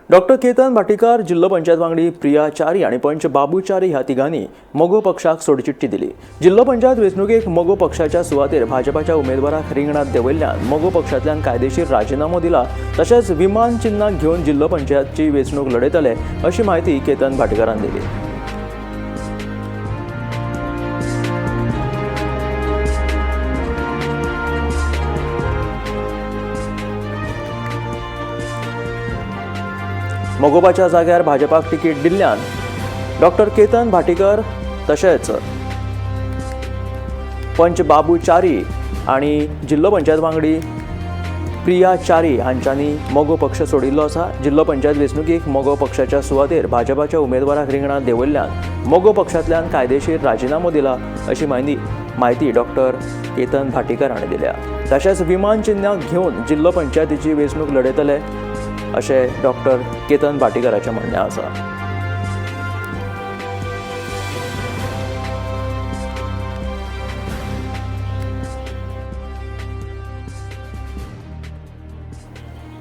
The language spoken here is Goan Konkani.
डॉक्टर केतन भाटीकार, जिल्लो पंचायत वांगडी प्रिया च्यारी आनी पंच बाबू च्यारी ह्या तिगांनी मगो पक्षाक सोडचिठ्ठी दिली. जिल्लो पंचायत वेंचणुकेक मगो पक्षाच्या सुवातेर भाजपाच्या उमेदवाराक रिंगणात देंवयल्ल्यान मगो पक्षांतल्यान कायदेशीर राजिनामो दिला. तशेंच विमान चिन्हाक घेवन जिल्लो पंचायतची वेंचणूक लढयतले अशी म्हायती केतन भाटीकारान दिली. मगोबाच्या जाग्यार भाजपाक तिकीट दिल्ल्यान डॉक्टर केतन भाटीकर तशेंच पंच बाबू च्यारी आनी जिल्लो पंचायत वांगडी प्रिया च्यारी हांच्यांनी मगो पक्ष सोडिल्लो आसा. जिल्लो पंचायत वेंचणुकेक मगो पक्षाच्या सुवातेर भाजपाच्या उमेदवाराक रिंगणात देंवयल्ल्यान मगो पक्षांतल्यान कायदेशीर राजिनामो दिला अशी म्हायती डॉक्टर केतन भाटीकर हांणी दिल्या. तशेंच विमान चिन्हाक घेवन जिल्लो पंचायतीची वेंचणूक लढयतले अशें डॉक्टर केतन भाटीकराचें म्हणणें आसा.